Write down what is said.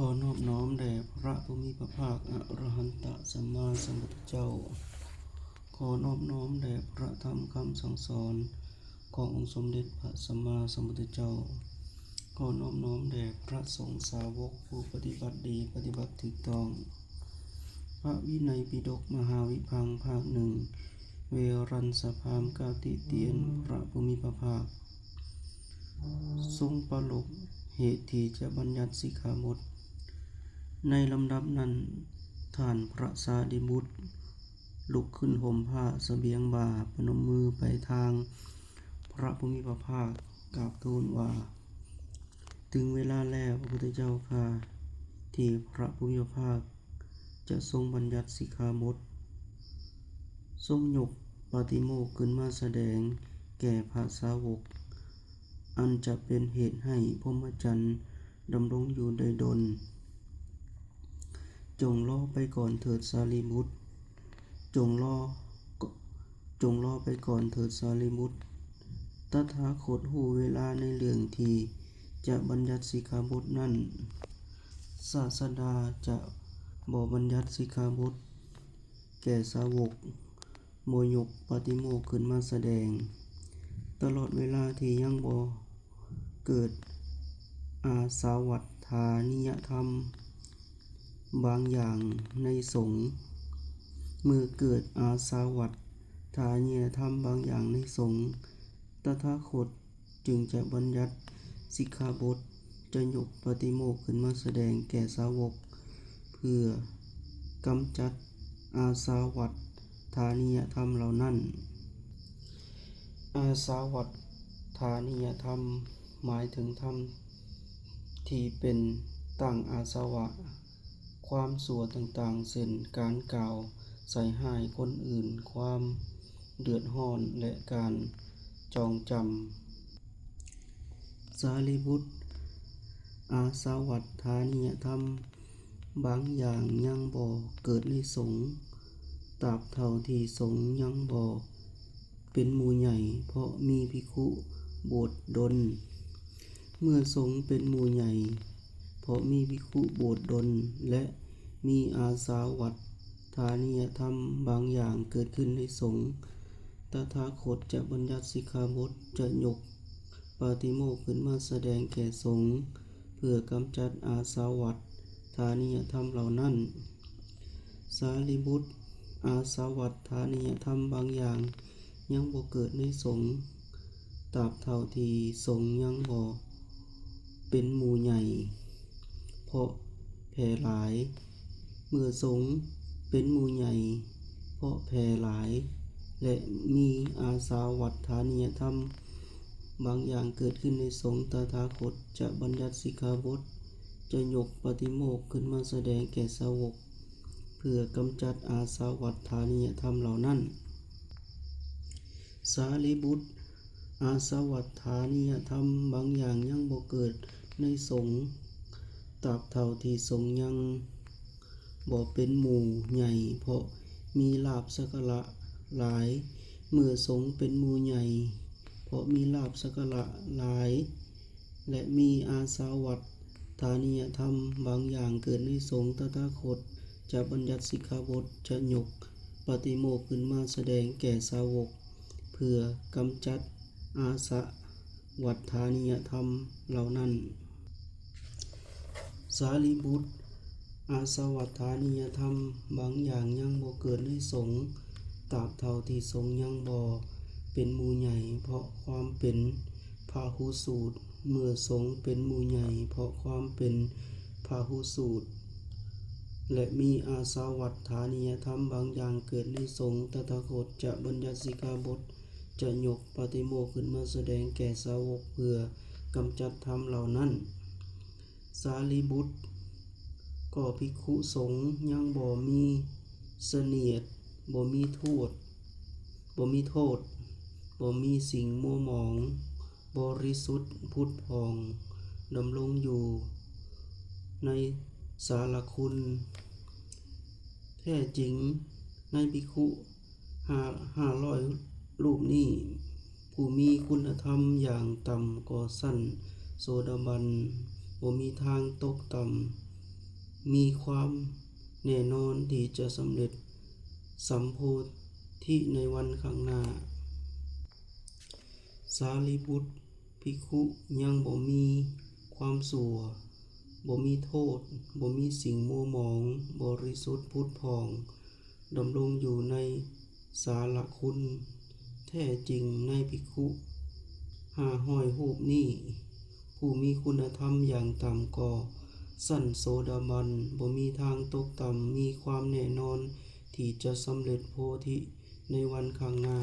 ຂໍນອບນ້ອມແດ່ພຣະຜູ້ມີພຣະພາກ ອະຣະຫັນຕະສຳມາສຳພຸດທະເຈົ້າ. ຂໍນອບນ້ອມແດ່ພຣະທຳຄຳສັ່ງສອນຂອງອົງສົມເດັດພຣະສຳມາສຳພຸດທະເຈົ້າ. ຂໍນອບນ້ອມແດ່ພຣະສົງສາວົກຜູ້ປະຕິບັດດີ ປະຕິບັດຖືກຕ້ອງ. ພຣະວິໄນປິດົກ ມະຫາວິພັງ ພາກໜຶ່ງ. ເວລັນສະພາມກ່າວຕິຕຽນພຣະຜູ້ມີພຣະພາກ ຊົງປະລົບເຫດທີ່ຈະບັນຍັດສິກຂາບົດ. ໃນລຳດັບນັ້ນ, ທ່ານພຣະສາລີບຸດລຸກຂຶ້ນຫົ່ມຜ້າສະບຽງບ່າ ປະນົມມືໄປທາງພຣະຜູ້ມີພຣະພາກ ກາບທູນວ່າ, ເຖິງເວລາແລ້ວ ພຣະພຸດທະເຈົ້າຂ້າ ທີ່ພຣະຜູ້ມີພຣະພາກ ຈະຊົງບັນຍັດສິກຂາບົດ. ຊົງຍົກປາຕິໂມກຂຶ້ນມາສະແດງແກ່ພຣະສາວົກ ອັນຈະເປັນເຫດໃຫ້ພົມມະຈັນດຳລົງຢູ່ໄດ້ດົນ. ຈົ່ງລໍໄປກ່ອນເຖີດສາລີບຸດ, ຈົ່ງລໍ ຈົ່ງລໍໄປກ່ອນເຖີດສາລີບຸດ. ຕະຖາຄົດຮູ້ເວລາໃນເລື່ອງທີ່ຈະບັນຍັດສິກຂາບົດນັ້ນ. ສາດສະດາຈະບໍ່ບັນຍັດສິກຂາບົດແກ່ສາວົກ ບໍ່ຍົກປາຕິໂມກຂຶ້ນມາສະແດງ. ຕະຫຼອດເວລາທີ່ຍັງບໍ່ເກີດອາສາວັດຖານີຍະທຳບາງຢ່າງໃນສົງ. ເມື່ອເກີດອາສາວັດຖານີຍະທຳບາງຢ່າງໃນສົງ, ຕະຖາຄົດ ຈຶ່ງຈະບັນຍັດສິກຂາບົດ, ຈະຍົກປາຕິໂມກຂຶ້ນມາສະແດງແກ່ສາວົກ ເພື່ອກຳຈັດອາສາວັດຖານີຍະທຳເຫຼົ່ານັ້ນ. ອາສາວັດຖານີຍະທຳ ໝາຍເຖິງທຳທີ່ເປັນຕັ້ງອາສະວະ, ຄວາມຊົ່ວຕ່າງໆ ເຊັ່ນ ການກ່າວໃສ່ຮ້າຍຄົນອື່ນ, ຄວາມເດືອດຮ້ອນ ແລະ ການຈອງຈຳ. ສາລີບຸດ, ອາສາວັດຖານີຍະທຳບາງຢ່າງຍັງບໍ່ເກີດໃນສົງ, ຕາບເທົ່າທີ່ສົງຍັງບໍ່ ເປັນໝູ່ໃຫຍ່ເພາະມີພິກຂຸບວດດົນ. ເມື່ອສົງເປັນໝູ່ໃຫຍ່ເພາະມີພິກຂຸບວດດົນ ແລະ ມີອາສາວັດຖານີຍະທຳບາງຢ່າງເກີດຂຶ້ນໃນສົງ, ຕະຖາຄົດຈະບັນຍັດສິກຂາບົດ, ຈະຍົກປາຕິໂມກຂຶ້ນມາສະແດງແກ່ສົງ ເພື່ອກຳຈັດອາສາວັດຖານີຍະທຳເຫຼົ່ານັ້ນ. ສາລີບຸດ, ອາສາວັດຖານີຍະທຳບາງຢ່າງຍັງບໍ່ເກີດໃນສົງ, ຕາບເທົ່າທີ່ສົງຍັງບໍ່ເປັນໝູ່ໃຫຍ່ເພາະແຜ່ຫຼາຍ. ເມື່ອສົງເປັນໝູ່ໃຫຍ່ເພາະແຜ່ຫຼາຍ ແລະ ມີອາສາວັດຖານີຍະທຳບາງຢ່າງເກີດຂຶ້ນໃນສົງ, ຕະຖາຄົດຈະບັນຍັດສິກຂາບົດ, ຈະຍົກປາຕິໂມກຂຶ້ນມາສະແດງແກ່ສາວົກ ເພື່ອກຳຈັດອາສາວັດຖານີຍະທຳເຫຼົ່ານັ້ນ. ສາລີບຸດ, ອາສາວັດຖານີຍະທຳບາງຢ່າງຍັງບໍ່ເກີດໃນສົງ, ຕາບເທົ່າທີ່ສົງຍັງບໍ່ເປັນໝູ່ໃຫຍ່ເພາະມີລາບສັກກາລະຫຼາຍ. ເມື່ອສົງເປັນໝູ່ໃຫຍ່ເພາະມີລາບສັກກາລະຫຼາຍ ແລະ ມີອາສາວັດຖານີຍະທຳບາງຢ່າງເກີດໃນສົງ, ຕະຖາຄົດຈະບັນຍັດສິກຂາບົດ, ຈະຍົກປາຕິໂມກຂຶ້ນມາສະແດງແກ່ສາວົກ ເພື່ອກຳຈັດອາສາວັດຖານີຍະທຳເຫຼົ່ານັ້ນ. ສາລີບຸດ, ອາສາວັດຖານີຍະທຳບາງຢ່າງຍັງບໍ່ເກີດໃນສົງ, ຕາບເທົ່າທີ່ສົງຍັງບໍ່ເປັນໝູ່ໃຫຍ່ເພາະຄວາມເປັນພາຫຸສູດ. ເມື່ອສົງເປັນໝູ່ໃຫຍ່ເພາະຄວາມເປັນພາຫຸສູດ ແລະ ມີອາສາວັດຖານີຍະທຳບາງຢ່າງເກີດໃນສົງ, ຕະຖາຄົດຈະບັນຍັດສິກຂາບົດ, ຈະຍົກປາຕິໂມກຂຶ້ນມາສະແດງແກ່ສາວົກເພື່ອກຳຈັດທຳເຫຼົ່ານັ້ນ. ສາລີບຸດ, ກໍພິກຂຸສົງຍັງບໍ່ມີສະເໜຽດ, ບໍ່ມີໂທດ, ບໍ່ມີໂທດ, ບໍ່ມີສິ່ງມົວໝອງ, ບໍລິສຸດຜຸດຜ່ອງ, ດຳລົງຢູ່ໃນສາລະຄຸນ. ແທ້ຈິງ, ໃນພິກຂຸຫ້າ ຫ້າຮ້ອຍຮູບນີ້, ຜູ້ມີຄຸນນະທຳຢ່າງຕ່ຳກໍຊັ້ນໂສດາບັນ, ບໍ່ມີທາງຕົກຕ່ຳ ມີຄວາມແນ່ນອນທີ່ຈະສຳເລັດສຳໂພທິໃນວັນຂ້າງໜ້າ. ສາລີບຸດພິກຂຸຍັງບໍ່ມີຄວາມຊົ່ວ, ບໍ່ມີໂທດ, ບໍ່ມີສິ່ງມົວໝອງ, ບໍລິສຸດຜຸດຜ່ອງ, ດຳລົງຢູ່ໃນສາລະຄຸນ. ແທ້ຈິງໃນພິກຂຸຫ້າຮ້ອຍຮູບນີ້, ຜູ້ມີຄຸນນະທຳຢ່າງຕ່ຳກໍຊັ້ນໂສດາບັນ, ບໍ່ມີທາງຕົກຕ່ຳ, ມີຄວາມແນ່ນອນທີ່ຈະສຳເລັດໂພທິໃນວັນຂ້າງໜ້າ.